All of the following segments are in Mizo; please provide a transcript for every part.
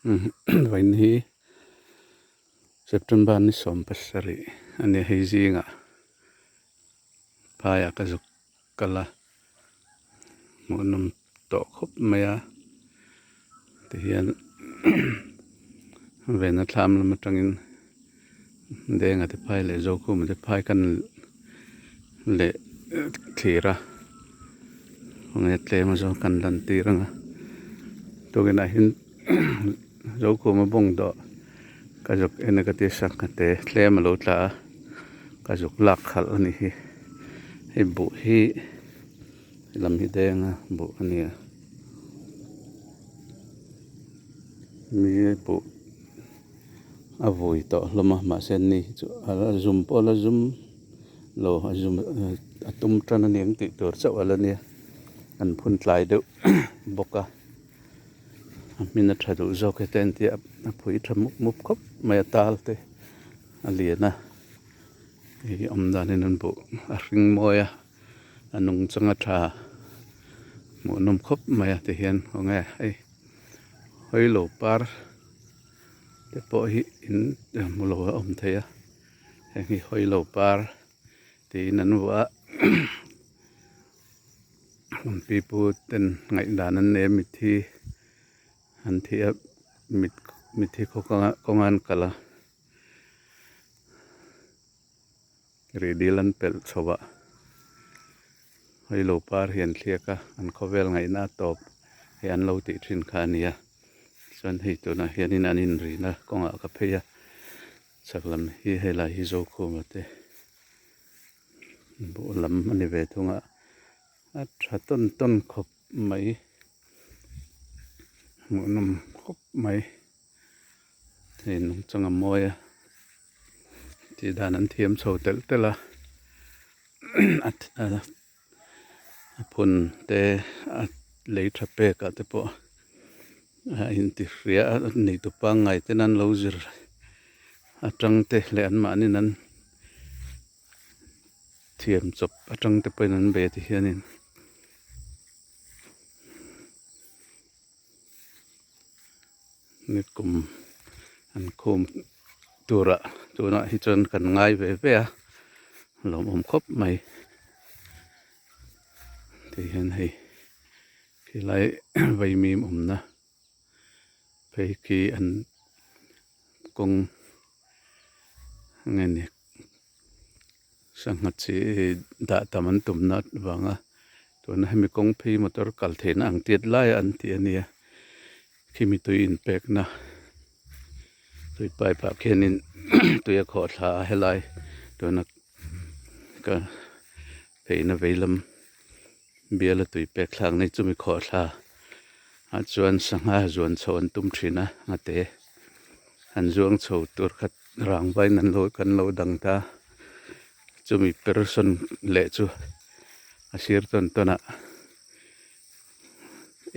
Vawiin hi September ni 17 a ni hei zingah phaiah ka zuk kal a hmuhnawm tawh khawp mai a tihian vena thlam lam atangin Denga te phai leh Zokhuma te phai kan leh thlir a khawnge tlem a zawng kan lan tir ang a tukin ah hian Zokhuma bawng dawh ka zuk en a ka ti sangha te tlem a lo tla a ka zuk lak khalh a ni hi hei buh hi lam hi Denga buh a ni a mi buh. A vui tawh hlawm a mahse ni hi chu a la zum pawh a la zum lo a zum a tum tan a ni ang tih tur chauh a la nia an phun tlai deuh bawk a a hmin a tha duh zawk e te an tia a phui tha mup mup khawp mai a tal te a lian a hei awm danin an buh a hring mawi a a nung chang a tha hmuhnawm khawp mai a tihian khawnge hei hawi lo par. Te pawh hi in hmu lo a awm thei a heng hi hawi lo par tiin an vuah a an pipu ten ngaihdan an nei a mitthi an thi a mit mitthi khaw kawnga an kal a rihdil an pelh chho a hawi lo par hi an thliak a an khawvel ngaihna a tawp hi an lo tih thin kha a ni a. Chuan hei tunah hianin an inrina kawngah ka phei a chhak lam hi helai hi Zokhuma te buh lam a ni ve thung a a tha tawn tawn khawp mai hmuhnawm khawp mai hei nungchang a mawi a tih dan an thiam chho telh telh a a phun te a lei tha pek ah te pawh a inti hria a neitu pangngai ten an lo zir atang te leh anmahni an thiam chawp atang te pawhin an bei a ti hianin. Ni kum an khum turah tunah hi chuan kan ngai ve ve a lawmawm khawp mai ti hian hei khilai vaimim awmna phei khi an kawng nge ni sangha chi dah tam an tumna avanga tuna hemi kawng phei motor kal theihna ang tiat laia an tih a nia khimi tui inpekna tui pipe ah khianin tui a khawh thla a helai tuna ka pheina veilam biala tui pek thlak nei chumi khawh thla ah chuan sangha zuan chho an tum thin a ngate an zuang chho tur kha rangva in an lo kan lo dang ta chumi person leh chu a sir tawn tawn ah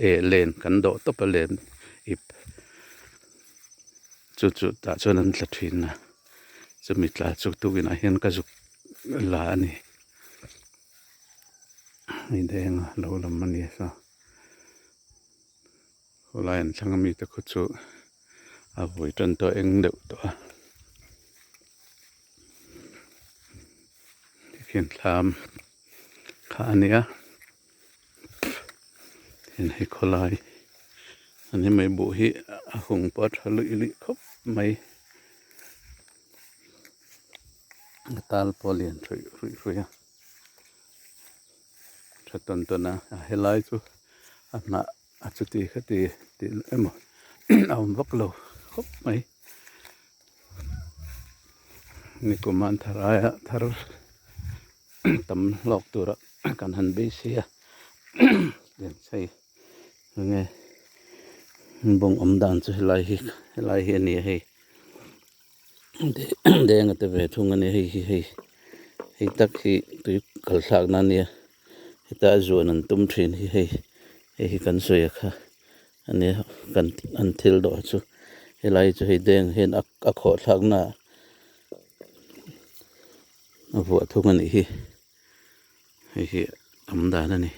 eh len kan dawh tawp a len ip chu chu tah chuan an tla thin a chumi tla chu tukinah hian ka zuk la a ni. Hei deng a lo lam a ni a saw khawlai an thlang ami te khu chu a vui tan tawh eng deuh tawh a tikhian thlam kha a ni a tin hei khawlai a ni mai buh hi a hung pawh a tha luih luih khawp mai. A tal pawh a lian hruih hruih hruih a tha tawn tawn a a helai chu a hnah a chuti khati tih emaw a awm vak lo khawp mai nikum an thar aia thar tam hlawk tura kan han beisei a hei enge bawng awm dan chu helai hi helai hi a ni a hei. Deng a ti ve thung a ni hei hi hei hei tak hi tui kal thlak na a nia heta a zuan an tum thin hi hei hei hi kan sawi a kha a nia kan an thil dawh chu helai chu hei deng hian a a khawh thlak na a vuah thung a nih hi hei hi awm dan a ni.